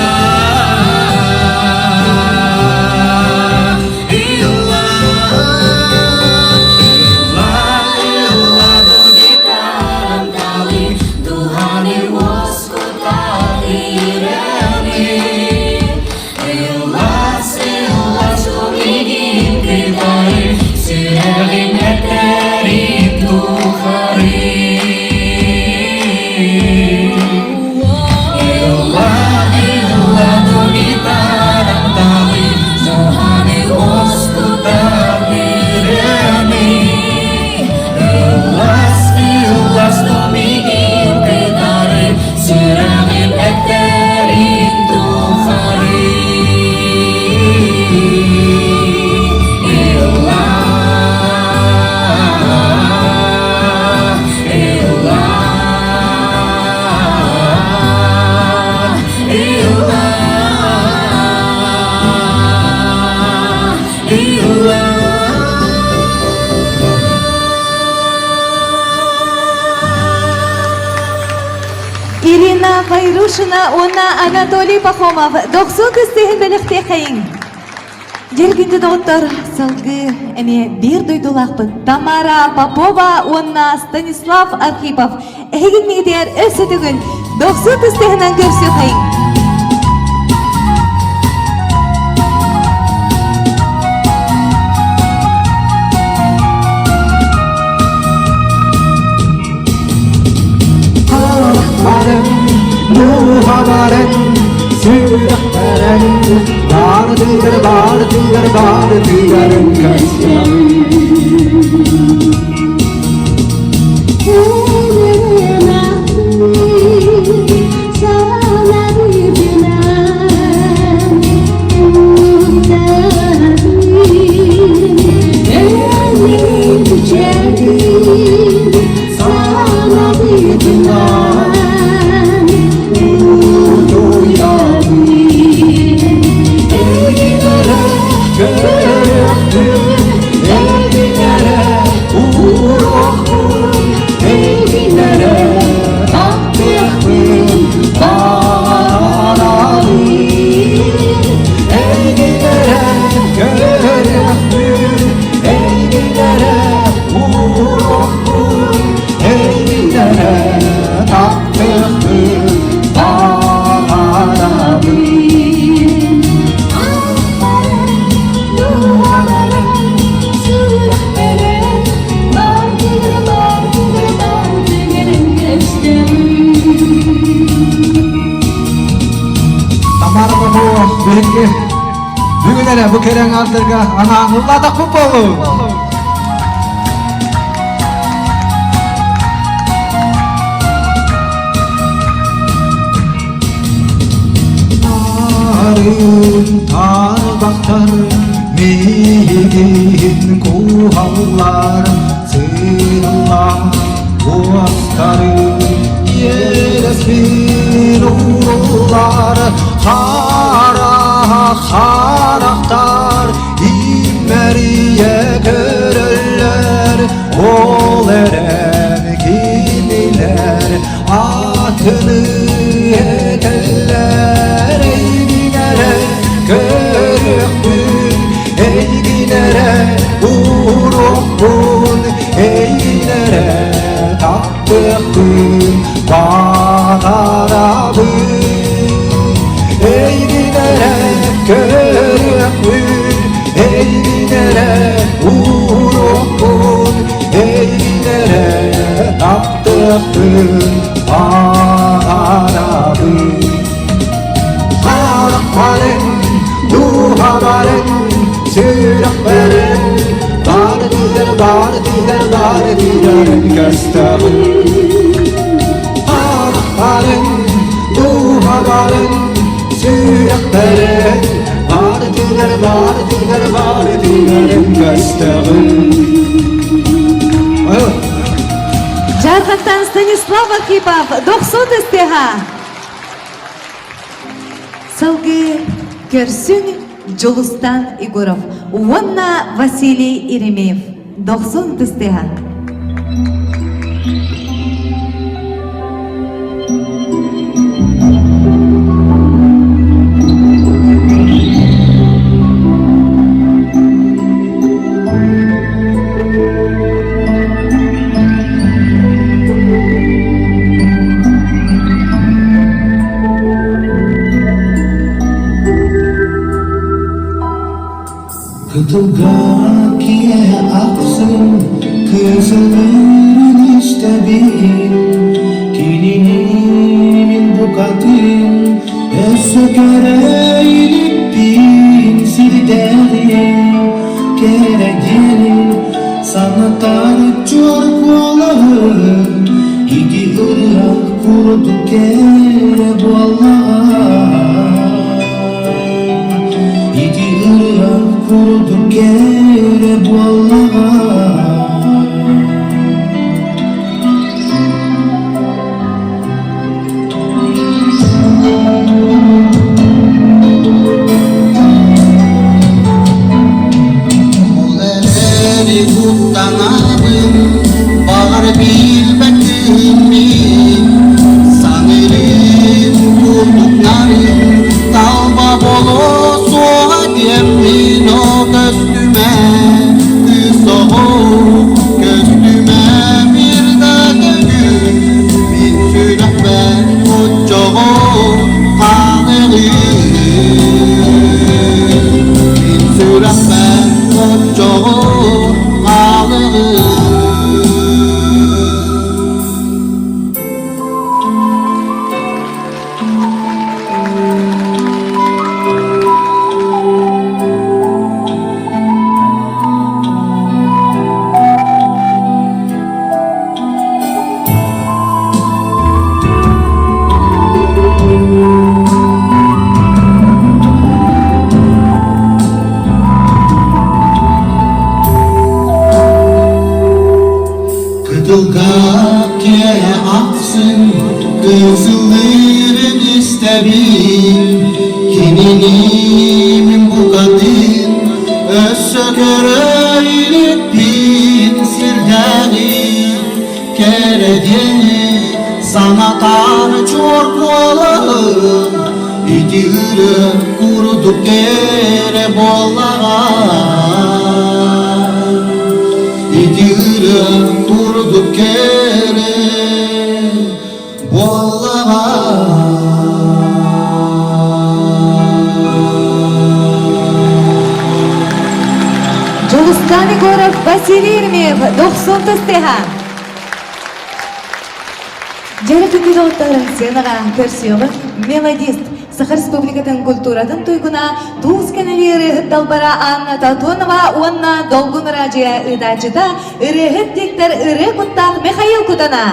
Духаны воскута ирени. Ыллас, ыллас, мигин кытары, сүрэҕим этэрин тухары. Ылла, ылла, гитарам талы, духаны воскута ирени. Ыллас, ыллас, мигин кытары, сүрэҕим этэрин тухары. Ылла, ылла, ылла, ылла. Ирина Файрушина уонна Анатолий Пахомов дохсун кыстыһын бэлэхтиэхэйиҥ. Дьэргинди доҕоттор, салгыы эмиэ биир дойдулаахпыт Тамара Попова уонна Станислав Архипов эһигин мигитигэр өссө төгүл дохсун кыстыһынан көрсүөххэйиҥ. Харахтарым, дууһаларым, сүрэхтэрим. Бардыгар, бардыгар, бардыгарын Тамара Попова биһиги бүгүн эрэ бу кэрэ аҥаардарга анаан ыллаатахпыт буоллун. Нарын тарбахтар миигин куһаллар сыылла уостары иэдэспин ууруллар хара харахтар имэрийэ көрөллөр ол эрэн кинилэр атыны этэллэр эйигин эрэ көрүөхпүн эйигин эрэ ууруохпун эйигин эрэ таптыахпын баҕарабын эйигин эрэ көрүөхпүн эйигин эрэ ууруохпун эйигин эрэ таптыахпын баҕарабын Харахтарын, дууһаларын, сүрэхтэрин баардыгар, баардыгар, баардыгарын көстөҕүн. Харахтарын, дууһаларын, сүрэхтэрин баардыгар, баардыгар, баардыгарын көстөҕүн. Дьаархантан Станислав Архипов дохсун тыстыаха. Салгыы көрсүҥ Дьулустан Егоров уонна Василий Еремеев дохсун тыстыаха. Кытылга киэһэ ахсын кыысылыырын истэбин Кинини мин букатын өссө көрө иликпин сирдээҕин кэрэ диэнин санатар чуор куолаһын ити ырыа курдук кэрэ буоллаҕа ити ырыа курдук кэрэ буоллаҕа Ол эрээри куттанабын, баҕар билбэтим мин. Саныырым курдук нарын, талба боло суоҕа диэммин о көстүмэ. Билэбин кинини мин букатын өссө көрө иликпин сирдээҕи кэрэ диэни санатар чуор куолаһын ити ырыа курдук кэрэ буоллаҕа ити ырыа курдук кэрэ буоллаҕа Дьулустан Егоров, Василий Еремеев, Дохсун Тыстыһа. Дьэрэ күндү доҕоттор, сценаҕа көрсүөҕүҥ мелодист, Саха Республикатын культуратын туйгуна, туус кэнэли ырыаһыт далбара Анна Тотонова уонна Долгун араадьыйа ыытааччыта, ырыаһыт диктор ырыа куттаах Михаил Кутана.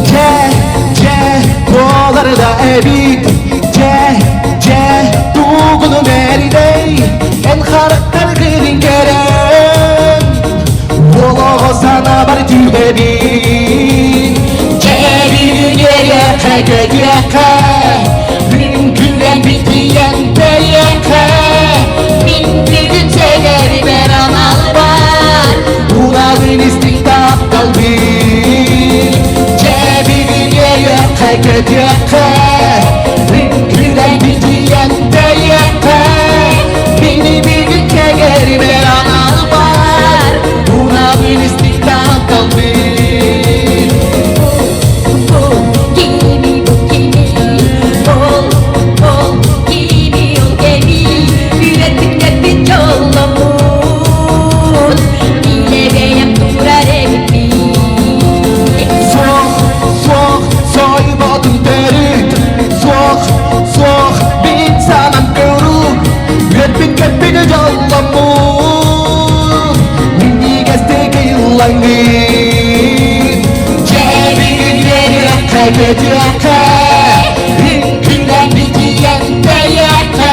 Дьэ, дьэ, буолар да эбит, дьэ, дьэ, тугуну мэридэй, эн харахтаргын көрөн, олоҕо санаабар түһэбин. Дьэ, бүгүн эриэхэ көтүөххэ, күн күннэн битийэн тэйиэххэ, мин бүгүн сэгэрибэр анал бар, Унабын истиҥ тапталбын Дьэ бүгүн үөрүөххэ көтүөххэ Үҥкүүлэн битийэн тэйиэххэ Мини бүгүн кэгэрибэр анал бар Унабын истиҥ тапталбын Суох, суох, сойботун төрүт Суох, суох, мин санам көрүү Үөппүт көппүнү дьолломмут Минньигэстик ыллаҥҥын Дьэбигин үөрүөххэ көтүөххэ Үҥкүүлэн битийэн тэйиэххэ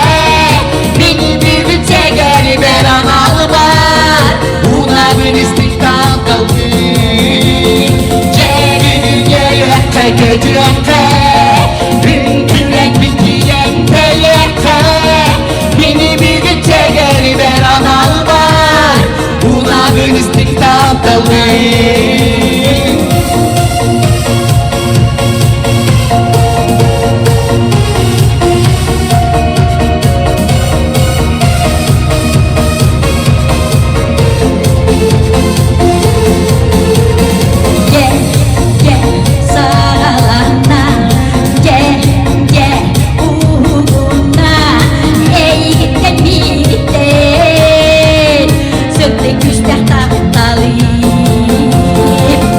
Мини бүгүн сэгэрибэр аналбар Унабын истиҥ тапталбын Дьэбигин үөрүөххэ көтүөххэ Үҥкүүлэн битийэн тэйиэххэ Мини бүгүн сэгэрибэр аналбар Унабын истиҥ тапталбын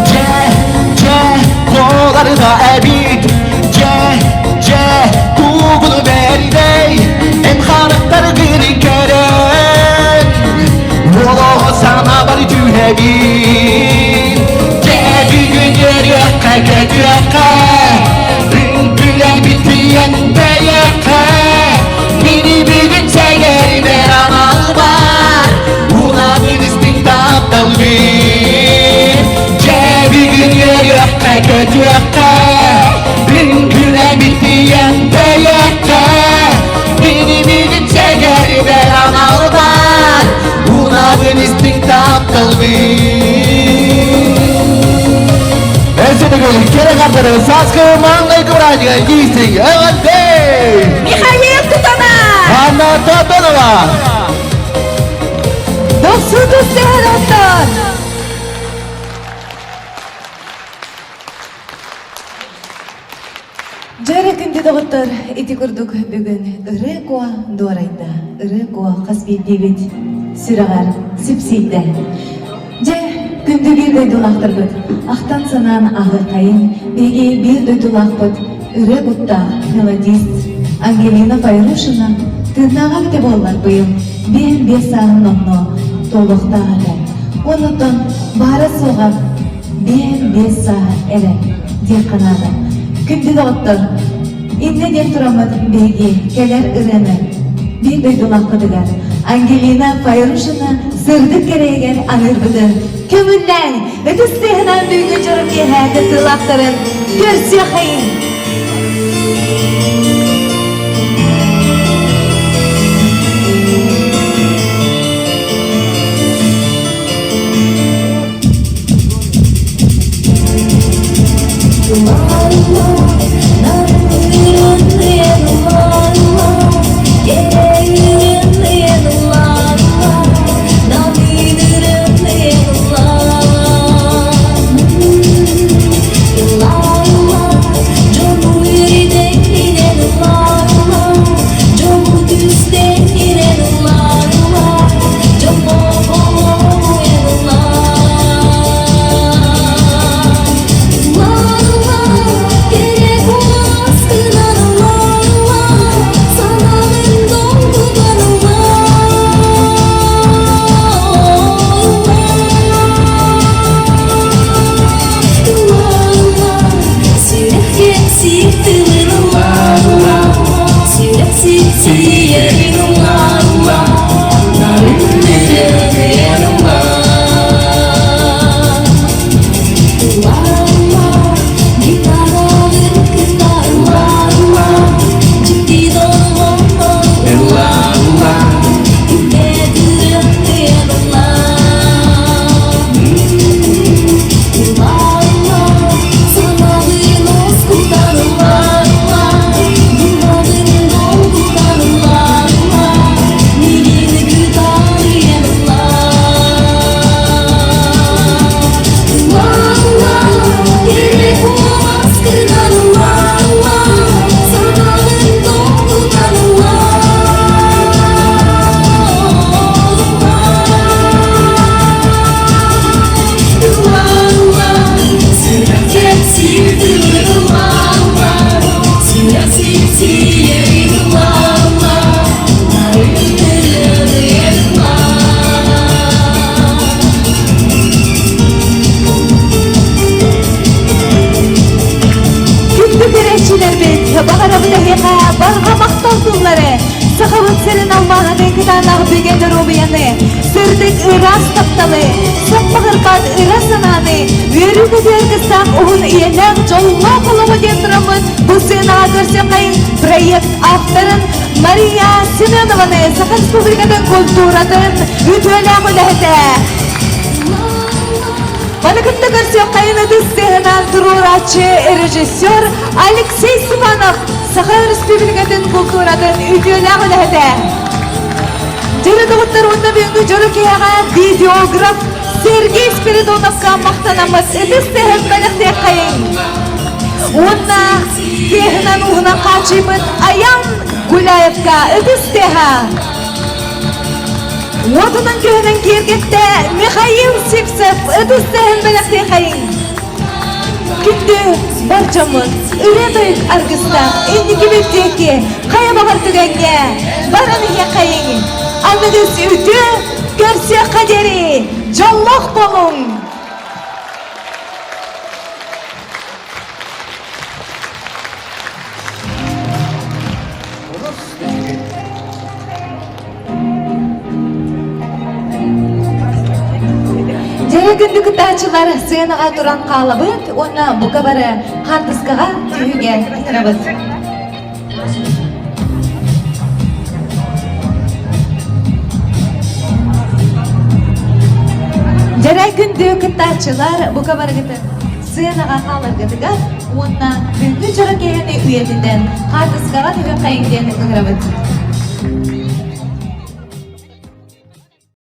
Дьэ, дьэ, буоларга эбит, дьэ, дьэ, тугуну бэрдэй, эн харахтаргын көрөн, олоҕу санаабар түһэбин. Дьэ, бүгүн үөрүөххэ, көтүөххэ, үҥкүүлэн бүтүйэн тэйиэххэ, мини бүгүн сэгэрибэр анал бар, Унабын истиҥ тапталбын Дьэ бүгүн үөрүөххэ көтүөххэ Үҥкүүлэн бүтүйэн тэйиэххэ Мини бүгүн сэгэрибэр анал бар Унабын истиҥ тапталбын Эсетигил кэрэ хардары сааскы маҥнайгы бырааһынньыга иистиҥ эҕэрдэ! Михаил Кутана! Анна Тотонова! Дохсун тустыһан оттон! Дьөрү күндү доҕоттор, ити курдук бүгүн ырыа куо дуорайда, ырыа куо хас биирдиибит сүрэҕэр сипсийдэ. Дьэ, Күндү биир дойдулаахтарбыт, ахтан-санаан ааһыаххайыҥ, биһиги биир дойдулаахпыт ырыа куттаах мелодист Ангелина Файрушина тыыннааҕа эбитэ буоллар быйыл 55 сааһын номнуо туолуохтаах этэ. Оннуттан баара-суоҕа 55 сааһа эрэ диэххэ наада. Күндү доҕоттор, иннэ диэн тураммыт биһиги кэлэр ырыаны биир дойдулаахпытыгар Ангелина Файрушина сырдык кэрэйигэр аныырбытын көҥүллээҥ, ытыс тыаһынан бүгүҥҥү дьоро киэһэ кыттыылаахтарын көрсүөххэйиҥ! Күндү көрөөччүлэрбит, баҕарабыт эһиэхэ барҕа махтал тыллары, Сахабыт сирин алмааһыныы кытаанах бигэ доруобуйаны, сырдык ыраас тапталы, саппаҕырбат ыра санааны, үөрүү-көтүү аргыстаах уһун үйэлээх дьоллоох олоҕу диэн тураммыт бу сыанаҕа көрсөххөйүҥ проект авторын Мария Семенованы Саха Республикатын культуратын үтүөлээх үлэһитэ. Маны кытта көрсүөххэйин ытыс тыаһынан туруорааччы режиссер Алексей Степанов Саха Өрөспүүбүлүкэтин култууратын үтүөлээх үлэһитэ. Дьөрү доҕоттор уонна бүгүҥҥү дьоро киһиэхэ видеограф Сергей Спиридоновка махтанаммыт ытыс тыаһын бэлэхтиэххэйиҥ. Уонна тыаһынан уһунан хааччыйбыт Аян Гуляевка ытыс тыаһа. Уотунан күһүнэн киэргэттэ Михаил Сивцев ытыс тыаһын бэлэхтиэхэйиҥ. Күндү бар дьоммут, ырыа-тойук аргыстаах инникибит диэки хайа баҕар түгэҥҥэ баран иһиэххэйиҥ. Аныгыс үтүө көрсүөххэ диэри дьоллоох буолуҥ! Дьэ, күндү кыттааччылар сыанаҕа туран хаалабыт уонна бука бары хаартыскаҕа түһүүгэ ыҥырабыт. Дьэрэ күндү кыттааччылар бука барыгытын сыанаҕа хааларгытыгар уонна күндү дьоро киһини үйэтитэн хаартыскаҕа түһүөххэйиҥ диэн ыҥырабыт.